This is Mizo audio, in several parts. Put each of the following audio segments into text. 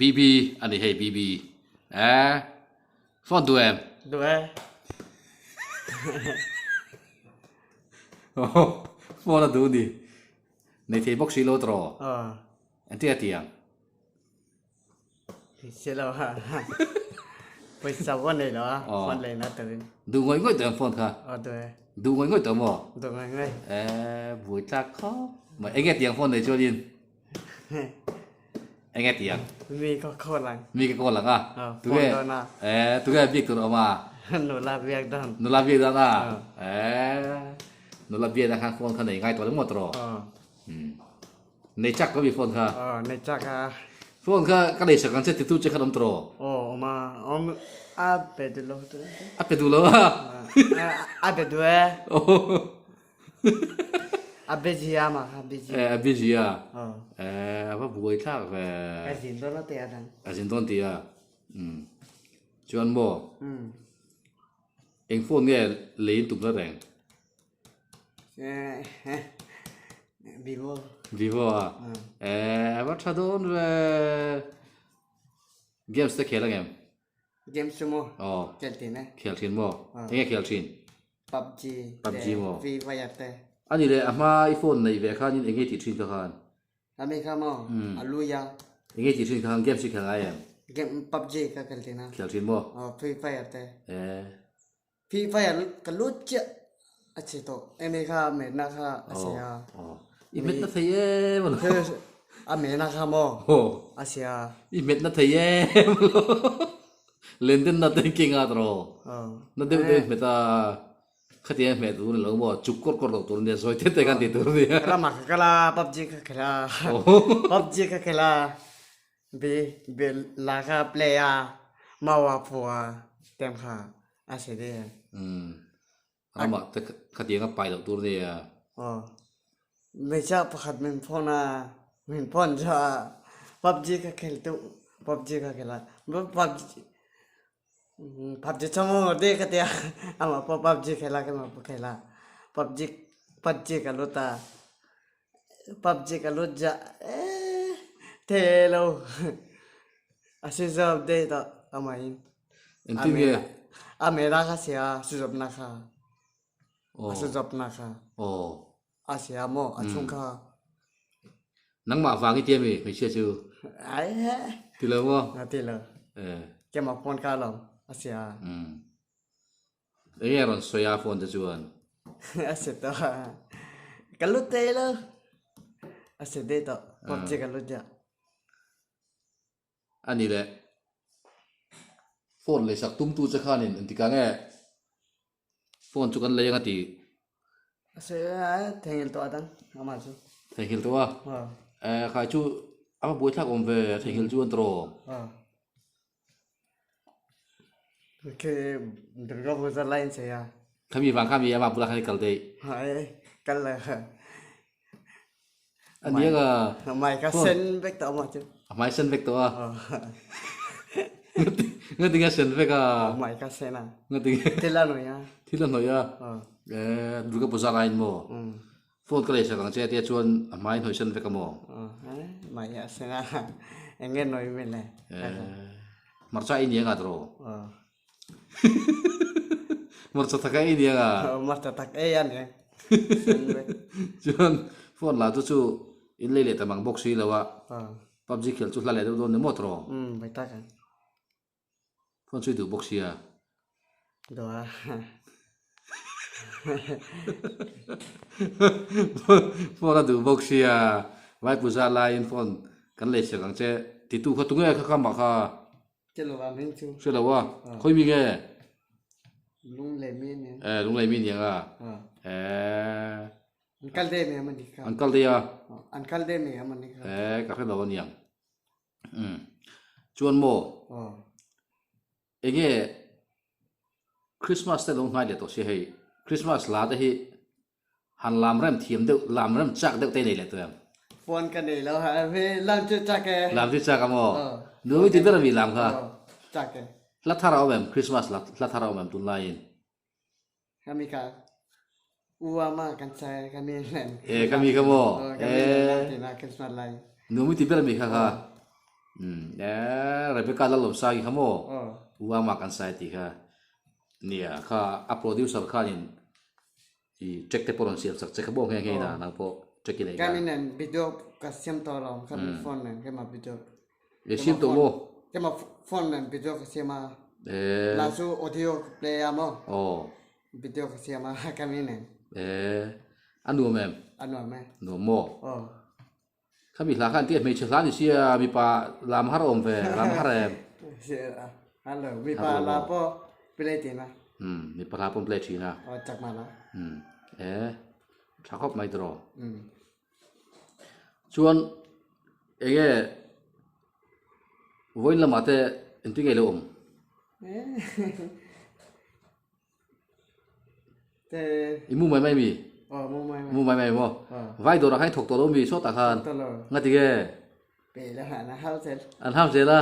BB a ni hei BB eh phone duh em? Duh e. Phone a duh ni. Nei thei bawk si lo tawh. Engtin a ti ang? Si lo a. Pawisa pawh nei lo a phone lei na turin. Duh ngawih ngawih tawh em phone kha? Aw duh e. Duh ngawih ngawih tawh maw? Duh ngawih ngawih. Eh buai tlak khawp mai. Enge tiang phone nei chuanin? Enge tiang? Mi ka call ang. Mi ka call ang a? Aw phone dawn a. Eh tunge biak tur a awm a? Nula biak dawn. Nula biak dawn a? Eh nula biak na khan phone kha nei ngai tawh lo maw tawh? Aw. Nei chak ka mi phone kha. Aw nei chak a. Phone kha ka nei sak ang che titu che khan awm tawh. Aw awm a awm a pe duh lo tu. A pe duh lo a. A pe duh e. A busy a mah kha busy. Eh a busy a. Eh a va buai thlak ve. A zin dawn a ti a dang. A zin dawn ti a. Chuan maw. Eng phone nge lei in tum na reng? Vivo. Vivo a? Eh, a va tha dawn ve. Games te khel angem? Games chu maw? Aw. Khel thin e. Khel thin maw? Enge khel thin? PUBG. PUBG maw? Free Fire te. Ani le a hma i phone nei ve khanin enge tih thin kha khan? Ami kha maw? A lui a. Enge tih thin kha khan games hi khel ngai em? Game PUBG ka khel thin a. Khel thin maw? Aw, Free Fire te. Eh. Free Fire ka lut chiah a chhe tawh eme kha mehna kha a chhe a. I hmetna thei em alo. A mehna kha maw a chhe a. I hmetna thei em alo. Lenden na te king a tawh. Na deuh deuh hmet a khatiang hmet tur ni lo maw chuk kawr kawr lo tur nia sawi te te khan ti tur nia. Rama ka kal a PUBG ka khel a PUBG ka khel a. Bi bi la kha play a mawa phua tem kha a si de. Um rama te khatiang a pai loh tur nia. Aw hmeichhia pakhat min phone a min phone chu a PUBG ka khel tu PUBG ka khel a PUBG PUBG chamo de ka tia amah pawh PUBG khel a keimah pawh khel a PUBG PUBG ka lut a. PUBG ka lut ziah eee thei lo a si zawk daih tawh amahin Engtin nge? A mela kha si a si zawpna kha a si zawpna kha a si a maw a chhung kha. Nangmah vang i tia mi hmeichhia chu? Ai he. Ti lo maw? Ti lo. Keimah phone kha alawm a si a. Enge a rawn sawi a phone te chuan? A si tawh a. Ka lut thei lo. A si daih tawh. PUBG ka lut diah. A ni le. Phone leisak tum tu che khanin engtikah nge phone chu kan lei anga tih? A si a, theihnghilh tawh a dang amah chu. Theihnghilh tawh a? Eh khai chu a va buaithlak awm ve theihnghilh chu an tawh. Khi Durga Puja lai an chei a. Khami vang kha mi ama bulah khan i kal daih. Hai kal le. A nia ka. Mai ka sen vek tawh ma chu. A hmai sen vek tawh a. Nga tinge sen vek a. Mai ka sen a. Nga tinge. Thil a hnawih a. Thil a hnawih a. Eh Durga Puja laiin maw. Phone ka lei sak ang che tia chuan a hmai hnawih sen vek a maw? Mai a sen a, eng nge nawi mai le? Hmarcha i ni anga tawh? Hmarcha tak a i ni anga? Hmarcha tak ei a ni ang. Sen vek. Chuan phone la chu chu in lei leh ta mang bawk si lo a, PUBG khel chu hla leh deuh dawn ni maw tawh? Mai tak ang. Phone chhui duh bawk sia. Duh a. Phone a duh bawk sia. Vai puja laiin phone kan lei siak ang che. Titu kha tunge kha kha mah kha. Hre lo a hming chu. Hre lo a. Khawi mi nge? Lunglei mi aniang. Eh lunglei mi aniang a. Eh. An kal daih mai a ni kha. An kal daih a. An kal daih mai a ni kha. Eh ka hre lo aniang. Umm chuan maw enge Christmas te lo hnai leh tawh si hei Christmas la te hi han lam rem thiam deuh lam rem chak deuh te nei leh tawh em? Phone ka nei lo ha hei lam chu chak e. Lam chu chak a maw? Nuam i ti ber ami lam kha? Chak e. Hla thar a awm em Christmas la hla thar a awm em tunlaiin? Kami kha u ama kan sai kami len. E kami kha maw? Kami len lam ti na Christmas lai. Nuam i ti ber ami kha kha? Umm e Rebecca Lalawmsangi kha maw U Ama kan sai tih kha nia kha a producer khanin i track te pawh rawn siam sak che kha maw nghe nghe ina nang pawh track i nei kha. Kami nen video ka siam tawh lo kha phone nen kema video. I siam tawh maw? Kema phone nen video ka siam a. La chu audio ka play a maw. Video ka siam a kami nen. E a nuam em? A nuam e. Nuam maw? Khami hla khan tia hmeichhe hla ni sia mipa lam har awm ve lam har em. Hello mipa hla pawh play thin a. Um mipa hla pawh play thin a. Aw chakma hla. Um e tha khawp mai tiraw. Um chuan enge vawiin lamah te engtin nge lo awm? I mu mai mai mi? Mu mai mai maw? Vai dawrah khan i thawk tawh lo mi sawtah khan? Ngati nge? An hau zel a?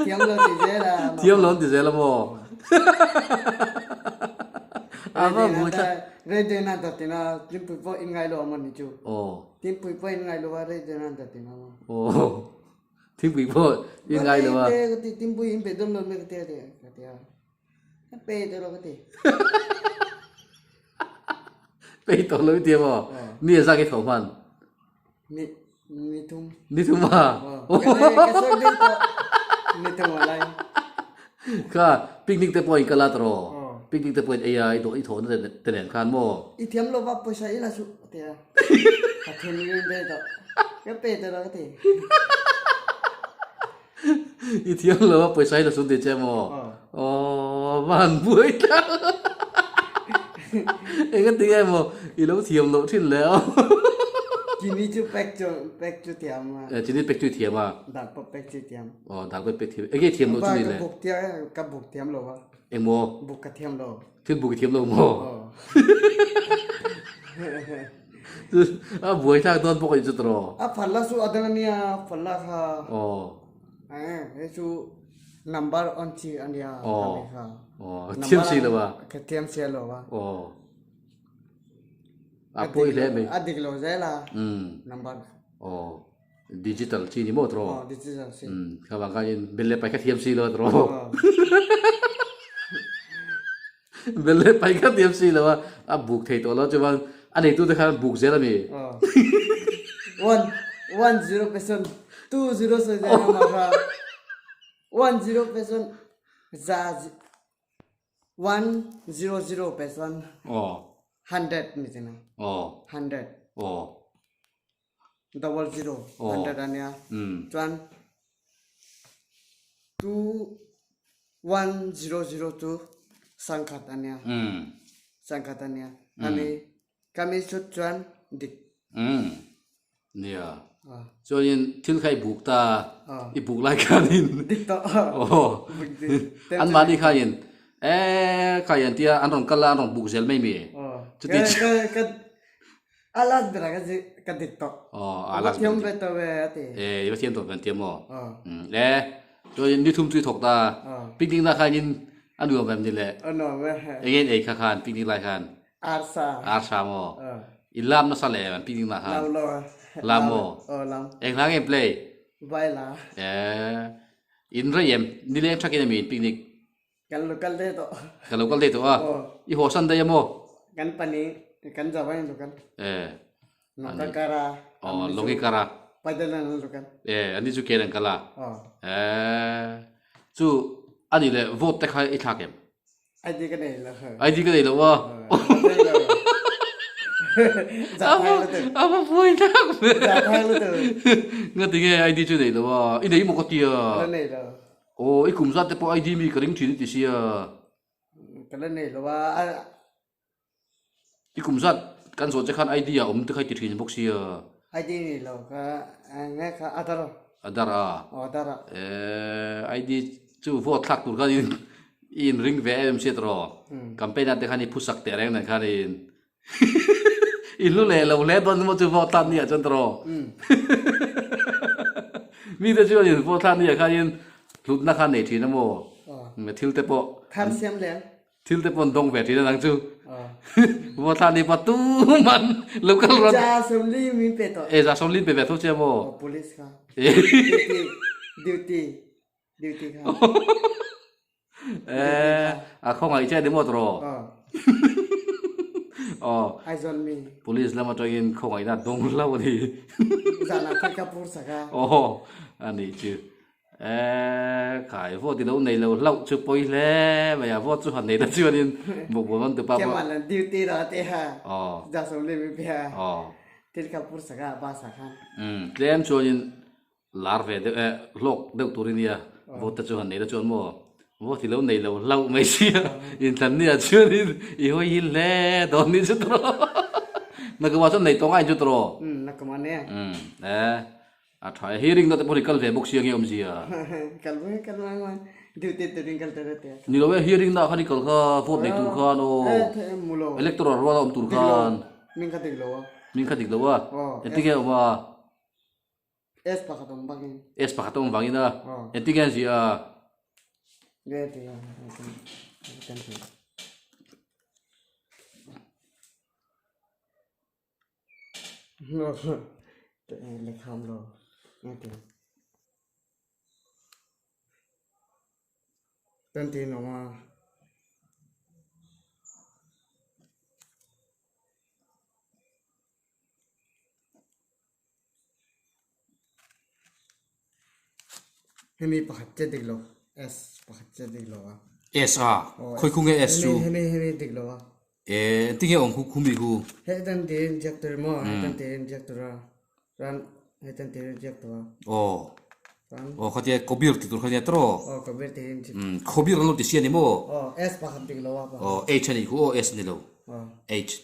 Thiam lo an ti zel a maw? Aw. Thingpui pawh i ngai lo a. Ka ti thingpui in pe dawn lo mai ka ti a ti ka ti a. Ka pe tawh lo ka ti. Pe tawh lo i ti a maw? Ni a zak i tho hman? Ni ni thum. Ni thum a? Ka sawi deuh tawh. Ni thum a lai. Kha picnic te pawh in kal a tawh. Picnic te pawh in ei a i thawhna te nen khan maw? I thiam lo va pawisa i la suh ka ti a. Ka thinrim daih tawh. Ka pe tawh lo ka ti. I thiam lo a pawisa hi la sun ti che maw? Aww van buai ta. Eng a ti nge maw i lo thiam loh thin le aw. Chini chu pek chu pek chu thiam a. Eh chini pek chu i thiam a. Dak pawh pek chu i thiam. Aw dak pawh pek thiam. Eng nge i thiam loh chu ni le? Ka buk thiam ka buk thiam lo a. Eng maw? Buk ka thiam lo. Thil buk i thiam lo maw? A buai thlak dawn bawk a nih chu tawh. A phal la chu a dang a nia, phal la kha. Aw. Eh, hei chu number on chi a nia. Aw. Aw, thiam si lo a. Ka thiam si lo a. Aw. A pawi hle mai. A dik lo zel a. Number. Aw. Digital chi ni maw tawh? Aw, digital chi. Kha vang khanin bel leh pai kha thiam si lo tawh. Bel leh pai kha thiam si lo a, a buk thei tawh lo chuan a neitu te khan buk zel a mi. One, one zero percent, two zero sawi zel a mah kha. One zero percent, za, one zero zero percent, hundred ni china. Hundred. Double zero hundred a nia chuan two one zero zero chu sangkhat a nia sangkhat a nia kami kami chhut chuan dik nia chuanin thil kha i buk ta i buk lai khanin dik tawh an mahni khanin e kha hian tia an rawn kal a an rawn buk zel mai mi chuti A last berah ka zi ka dik tawh. Aw, a last ber. Thiam ve tawh ve a ti. Eh, i va thiam tawh ve an ti maw? Eh, chuan ni thum chu i thawk ta. Picnic na khan in a nuam em ni le? A nuam e. Eng in ei kha khan picnic lai khan? Arsa. Arsa maw? I lam nasa le em picnic na khan? Lam lo. Lam maw? Aw, lam. Eng hla nge play? Vai la. Eh, in rei em? Nileng thakin em in picnic? Kan lo kal daih tawh. Kan lo kal daih tawh a. I haw san daih a maw? Kan pani kan zau a in lo kal. Eh. Longka kar a. Oh, longki kar a. Paidal an lo kal. Eh, ani chu ken an kal a. Oh. Eh. Chu ani le vote te kha i thlak em? ID ka nei lo. ID ka nei lo a. Ava pui tak ve. Nga tinge ID chu nei lo a. I nei maw ka tia. Ka nei lo. Aw, i kum zat te pawh ID mi ka ring thin i ti sia. Ka la nei lo a. I kum zat kan zawh che khan ID a awm te kha i ti thin bawk sia. ID nei lo ka nge kha Aadhaar. Aadhaar a. Aw Aadhaar a. Eh, ID chu vote thlak tur khan in i in ring ve em sia tawh. Campaign ah te khan i phusak teh reng nen khan in I hlu leh lo hle dawn emaw chu vote thlak ni ah chuan tawh. Mite chuan in vote thlak ni ah khanin hlutna kha nei thin emaw thil te pawh Thar siam leh ang. Thil te pawn dawng ve thin a nang chu. Maw thla ni pa tu man lo kal rawn. Za 40 min pe tawh. E za 40 pe ve tho che maw? Aw police kha. Duty duty duty kha. E a khawngaih che ni maw tawh? Aw. Aizawl mi. Police lam atangin khawngaihna dawng hlauh a ni. Zan ah thil ka pur sak a. Aw a nih chu. Eee khai vote i lo nei lo hlauh chu pawi hle mai a, vote chu han nei ta chuanin bawkbawn an tupa pawh. Keman an duty lo a ti a, za 40 min pe a, thil kha pur sak a bus ah khan. Umm tlem chuanin lar ve deuh eh hlawk deuh tur i nia, vote te chu han nei ta chuan maw vote i lo nei lo hlauh mai sia inthlan nia chuanin i hawi hil hle dawn ni chu tawh nakawah chuan nei tawh ngai chu tawh. Umm nakawmah nia. Umm eh. A tha e, hearing na te pawh hi kal ve bawk sia nge awmzia? Kal ve kal mai mai, duty turin kal ta rete. Ni lo e, hearing na khan i kal kha vote nei tur khan aw, electoral rual a awm tur khan. Min kha dik lo a. Min kha dik lo a, engtin nge awm a? S pakhat awm vangin. S pakhat awm vangin a, engtin nge an ziah a? Nge ti a, kan hmu. Hemi pakhat che dik lo S pakhat che dik lo a. S a khawi khu nge S chu? Hemi hemi dik lo a. E tinge awm khu khumi khu? Hetan tiin ziak tur maw hetan tiin ziak tur a chuan hetan tiin ziak tur a. Aw aw khatia kawbir ti tur kha nia tawh. Aw kawbir tiin ziak. Khawbir an lo ti sia ni maw? Aw S pakhat dik lo a. Aw H a nih khu aw S ni lo. H.